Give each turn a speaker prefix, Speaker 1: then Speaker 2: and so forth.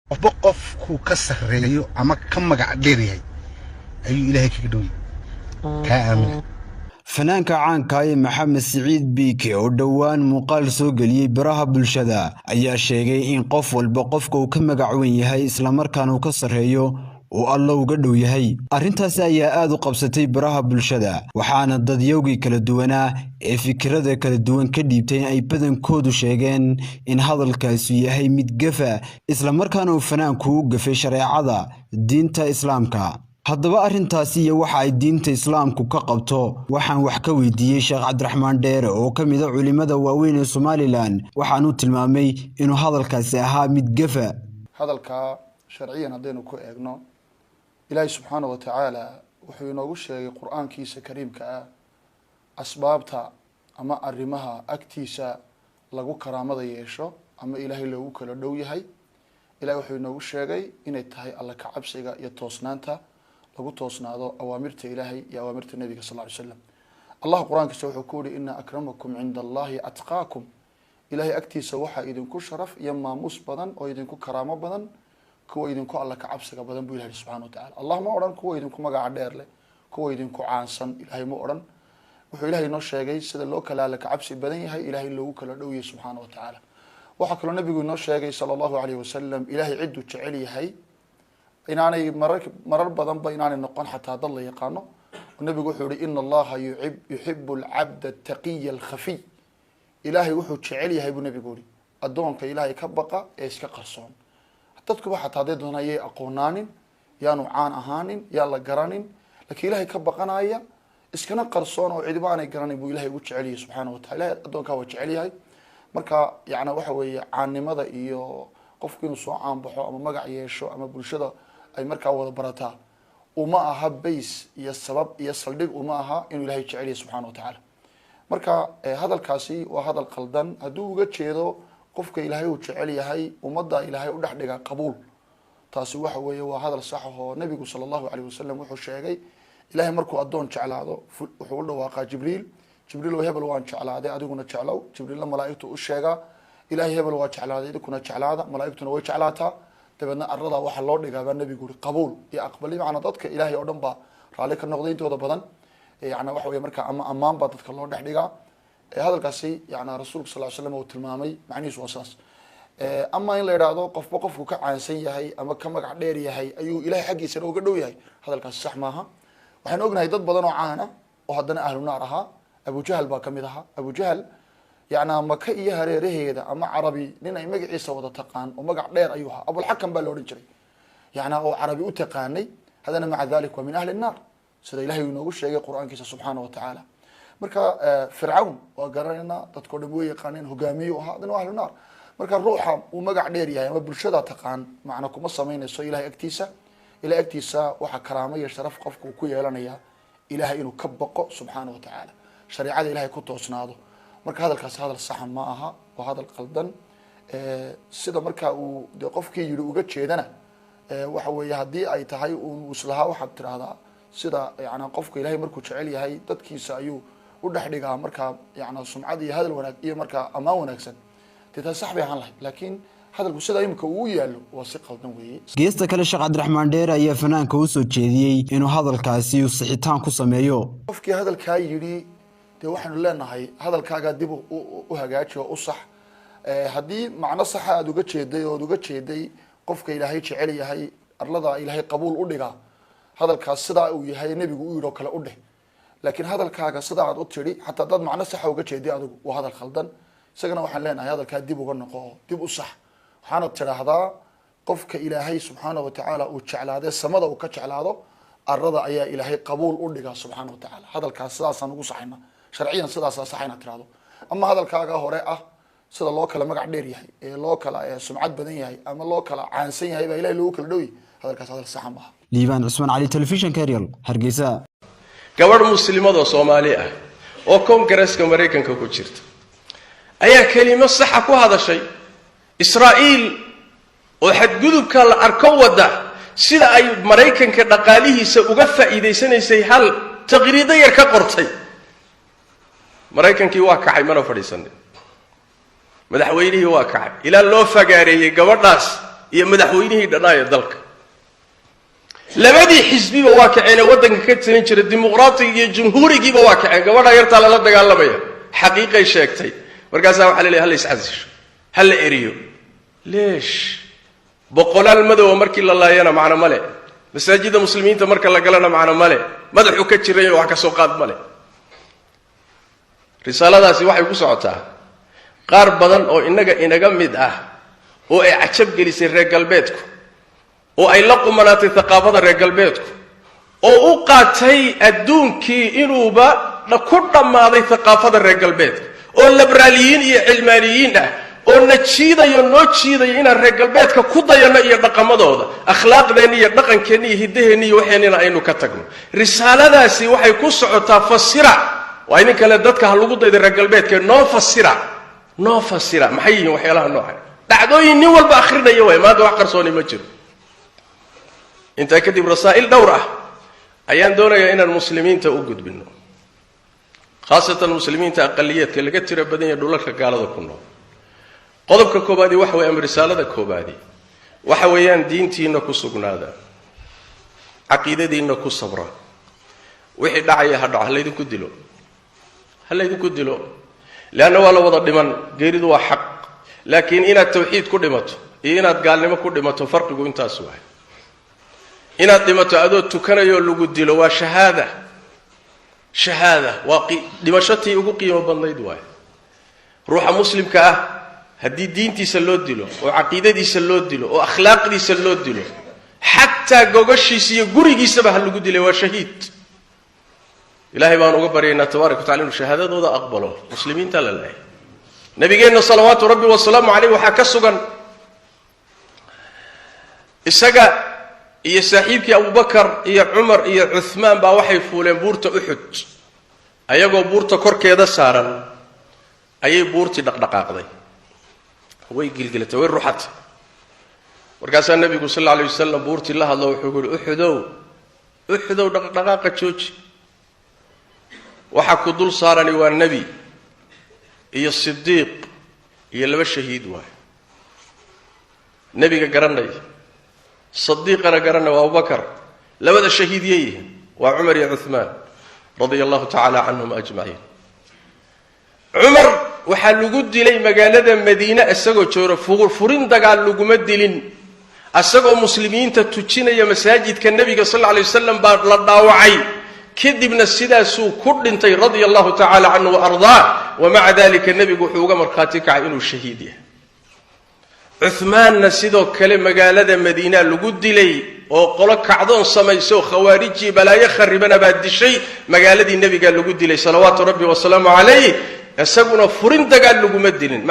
Speaker 1: Qofba qofkuu ka sarreeyo ama ka magac dheer yahay ayuu Ilaahay kaga dhow yahay. Kaa aamina.
Speaker 2: Fanaanka caanka ee Maxamed Siciid Biike oo dhowaan muuqaal soo geliyey baraha bulshada ayaa sheegay in qof walba qofka uu ka magac weyn yahay, islamarkaana uu ka sarreeyo, uu Alla uga dhow yahay. Arrintaasi ayaa aad u qabsatay baraha bulshada, waxaana dadyowgii kala duwanaa ee fikirada kala duwan ka dhiibtay ay badankoodu sheegeen in hadalkaasu yahay mid gefa, islamarkaana uu fanaanku u gafay shareecada diinta Islaamka. Haddaba arrintaasi iyo waxa ay diinta Islaamku ka qabto waxaan wax ka weydiiyey Sheekh Cabdiraxmaan Dheere oo ka mid a culimmada waaweyn ee Somaliland, waxaanuu tilmaamay inuu hadalkaasi ahaa mid gefa.
Speaker 3: Hadalkaa sharciyan haddaynu ku eegno, Ilaahay subxaana wa tacaala wuxuu inoogu sheegay Qur-aankiisa kariimka ah asbaabta ama arrimaha agtiisa lagu karaamada yeesho ama Ilaahay loogu kala dhow yahay. Ilahay wuxuu inoogu sheegay inay tahay Alla kacabsiga iyo toosnaanta lagu toosnaado awaamirta Ilaahay iyo awaamirta Nabiga sal ly slam. Allah Qur-aankiisa wuxuu ku yihi: "Ina akramakum cinda Allahi atqaakum." Ilahay agtiisa waxaa idinku sharaf iyo maamuus badan oo idinku karaamo badan kuwa idinku Alla kacabsiga badan, buu Ilahi subxana wa tacala. Allah ma odhan kuwa idinku magaca dheer leh, kuwa idinku caansan, Ilahay ma odhan. Wuxuu Ilahay inoo sheegay sida loo kala Alla kacabsi badan yahay Ilahay loogu kala dhow yahay subxaana wa tacaala. Waxaa kaloo Nabigu inoo sheegay sala Allahu alayh wasalam Ilahay cidduu jecel yahay inaanay marar badanba inaanay noqon xataa dad la yaqaano. Nabigu wuxuu yihi: "Ina Allaha yuxibu alcabda ataqiya alkhafiy." Ilaahay wuxuu jecel yahay, buu Nabigu yihi, addoonka Ilaahay ka baqa ee iska qarsoon. Dadkuba xataa hadday doonaan yay aqoonaanin, yaanu caan ahaanin, yaan la garanin, lakiin Ilahay ka baqanaya iskana qarsoon oo cidiba aanay garanin buu Ilahay ugu jecel yahay subxaana wa tacala. Ilahay addoonkaa waa jecel yahay. Marka yani waxa weeye, caannimada iyo qofku inuu soo caanbaxo ama magac yeesho ama bulshada ay markaa wada barataa uma aha base iyo sabab iyo saldhig, uma aha inuu Ilahay jecel yahay subxana wa tacaala. Marka hadalkaasi waa hadal qaldan. Hadduu uga jeedo qofka Ilaahay uu jecel yahay ummadda Ilaahay u dhex dhigaa qabuul, taasi waxa weeye waa hadal sax ahoo Nabigu sala Allahu alayh wasalam wuxuu sheegay Ilahay markuu addoon jeclaado wuxuu u dhawaaqaa Jibriil: "Jibriil oo, hebel waan jeclaaday, adiguna jeclow." Jibriilna malaaigtu u sheegaa: "Ilahay hebel waa jeclaaday, idinkuna jeclaada." Malaaigtuna way jeclaataa. Dabeedna aradaa waxaa loo dhigaa, baa Nabigu uri, qabuul iyo aqbali. Macnaa dadka Ilaahay oo dhan baa raalli ka noqday intooda badan. Yani waxa wey, marka ama ammaan baa dadka loo dhex dhigaa. Hadalkaasi yani Rasuulka sal ly slam uu tilmaamay macnihiisu waa saas. Ama in la idhaahdo qofba qofku ka caansan yahay ama ka magac dheer yahay ayuu Ilahay xaggiisana uga dhow yahay, hadalkaasi sax maaha. Waxaan ognahay dad badan oo caana oo haddana ahlu naar ahaa. Abujahal baa kamid ahaa. Abujahal yana Maka iyo hareeraheeda ama Carabi nin ay magaciisa wada taqaan oo magac dheer ayuu ahaa. Abulxakam baa la odhan jiray, yana oo Carabi u taqaanay. Haddana maca dalik waa min ahli nnaar, sida Ilahay uu inoogu sheegay Qur-aankiisa subxaana wa tacaala. Marka Fircawn waa garanaynaa, dadkao dhan way yaqaaneen, hogaamiyu ahaa, haddana waa ahlu naar. Marka ruuxa uu magac dheer yahay ama bulshada taqaan macna kuma samaynayso Ilahay agtiisa. Ilahay agtiisa waxaa karaamo iyo sharaf qofku uu ku yeelanaya Ilahay inuu ka baqo subxaana wa tacaala, shareecada Ilahay ku toosnaado. Marka hadalkaasi hadal saxa ma aha, waa hadal qaldan. Sida marka uu de qofkii yihi uga jeedana waxa weeye, haddii ay tahay uun islahaa waxaad tidhaahdaa sida yani qofka Ilahay markuu jecel yahay dadkiisa ayuu u dhex dhigaa, markaa yani sumcad iyo hadal wanaag iyo markaa ammaan wanaagsan, dee taas sax bay ahaan lahayd. Laakiin hadalku sida imika uu yaallo waa si qaldan weeye.
Speaker 2: Geesta kale, Sheekh Cabdiraxmaan Dheere ayaa fanaanka u soo jeediyey inuu hadalkaasi uu sixitaan ku sameeyo.
Speaker 3: Qofkii hadalkaa yidhi dee waxaanu leenahay hadalkaagaa dib u hagaaji oo u sax. Haddii macno saxa aada uga jeeday ood uga jeeday qofka Ilaahay jecel yahay arlada Ilaahay qabuul u dhigaa, hadalkaas sidaa uu yahay Nebigu u yidhi oo kale u dheh. Laakiin hadalkaaga sida aad u tidhi, xataa dad macno saxa uga jeeday adigu, waa hadal khaldan. Isagana waxaan leenahay hadalkaa dib uga noqo oo dib u sax. Waxaana tidhaahdaa qofka Ilaahay subxaana wa tacaala uu jeclaadee samada uu ka jeclaado arlada ayaa Ilaahay qabuul u dhigaa subxaana wa tacaala. Hadalkaas sidaasaan ugu saxayna, sharciyan sidaasaa saxa inaad tirahdo. Ama hadalkaaga hore ah sida loo kala magac dheer yahay ee loo kala sumcad badan yahay ama loo kala caansan yahay baa Ilahay loogu kala dhow yahay, hadalkaas hadal saxa maaha.
Speaker 2: Liibaan Cusmaan Cali, Telefishinka Eryal, Hargeysa.
Speaker 4: Gabadh muslimadoo Soomaali ah oo Kongareeska Maraykanka ku jirta ayaa kelimo saxa ku hadashay. Israa'iil oo xadgudubka la arko wadda, sida ay Maraykanka dhaqaalihiisa uga faa'iidaysanaysay, hal taqriido yar ka qortay. Maraykankii waa kacay, mana fadhiisanin. Madaxweynihii waa kacay ilaa loo fagaareeyey gabadhaas. Iyo madaxweynihii dhannaaya dalka, labadii xisbiba waa kaceenee waddanka ka talin jiray, dimuqraatiga iyo jumhuurigiiba waa kaceen. Gabadha yartaa lala dagaalamaya, xaqiiqay sheegtay. Markaasaa waxa la leeyahy hala iscasisho, ha la eriyo. Leesh boqolaal madowa markii la laayana macno male, masaajidda muslimiinta marka la galana macno male, madaxuu ka jiray wax ka soo qaad male. Risaaladaasi waxay ku socotaa qaar badan oo innaga inaga mid ah oo ay cajab gelisay reer galbeedku, oo ay la qumanaatay thaqaafada reer galbeedku, oo u qaatay adduunkii inuuba ku dhammaaday thaqaafada reer galbeedka, oo liberaaliyiin iyo cilmaaniyiin ah, oo na jiidayo, noo jiidayo inaan reer galbeedka ku dayanno iyo dhaqamadooda, akhlaaqdeenna iyo dhaqankeenna iyo hiddaheenna iyo waxeennina aynu ka tagno. Risaaladaasi waxay ku socotaa fasira. Waa idin kale dadka ha lagu dayday reer galbeedka. Noo fasira, noo fasira, maxay yihiin waxyaalaha nooca? Dhacdooyin nin walba akhrinaya waay maanta, wax qarsooni ma jiro. Intaa kadib, rasaa'il dhowr ah ayaan doonayaa inaan muslimiinta u gudbino, khaasatan muslimiinta aqaliyeedka laga tiro badan yahay dhulalka gaalada ku nool. Qodobka koobaadi waxa weeye, ama risaalada koobaadi waxa weeyaan, diintiina ku sugnaada, caqiidadiinna ku sabra. Wixii dhacaya ha dhaco, ha laydinku dilo, ha laydinku dilo, leanna waa la wada dhiman, geeridu waa xaq. Laakiin inaad tawxiid ku dhimato iyo inaad gaalnimo ku dhimato, farqigu intaas waay. Inaad dhimato adoo tukanayoo lagu dilo waa shahaada. Shahaada waa dhimasho tii ugu qiimo badnayd waay. Ruuxa muslimka ah haddii diintiisa loo dilo, oo caqiidadiisa loo dilo, oo akhlaaqdiisa loo dilo, xataa gogashiisa iyo gurigiisaba ha lagu dilay, waa shahiid. Ilahay baan uga baryaynaa tabaaraka watacala inuu shahaadadooda aqbalo. Muslimiinta la laayay, nabigeenna salawaatu rabbi wasalaamu caleyh waxaa ka sugan isaga iyo saaxiibkii Abubakar iyo Cumar iyo Cuhmaan baa waxay fuuleen buurta Uxud. Ayagoo buurta korkeeda saaran ayay buurtii dhaqdhaqaaqday, way gilgilatay, way ruxatay. Markaasaa nebigu sal alla alay wasalam buurtii la hadlo, wuxuu ku yihi: "Uxudow, Uxudow, dhaqdhaqaaqa jooji. Waxaa ku dul saarani waa nebi iyo sidiiq iyo laba shahiid waay." Nebiga garanaya, sadiiqana garanaya, waa Abubakar. Labada shahiid yay yihiin? Waa Cumar iyo Cuhmaan, radia allahu tacaala canhum ajmaciin. Cumar waxaa lagu dilay magaalada Madiine isagoo jooga, furin dagaal laguma dilin. Isagoo muslimiinta tujinaya masaajidka nebiga sal alla alay wasalam baa la dhaawacay, kadibna sidaasuu ku dhintay, radia allahu tacala canhu wa ardaa. Wa maca dalika nebigu wuxuu uga markhaati kacay inuu shahiid yahay. Cuhmaanna sidoo kale magaalada Madiina lagu dilay, oo qolo kacdoon samayso, khawaarijii balaayo kharibana baa dishay. Magaaladii nebiga lagu dilay salawaatu rabbi wasalaamu calayh, isaguna furin dagaal laguma dilin.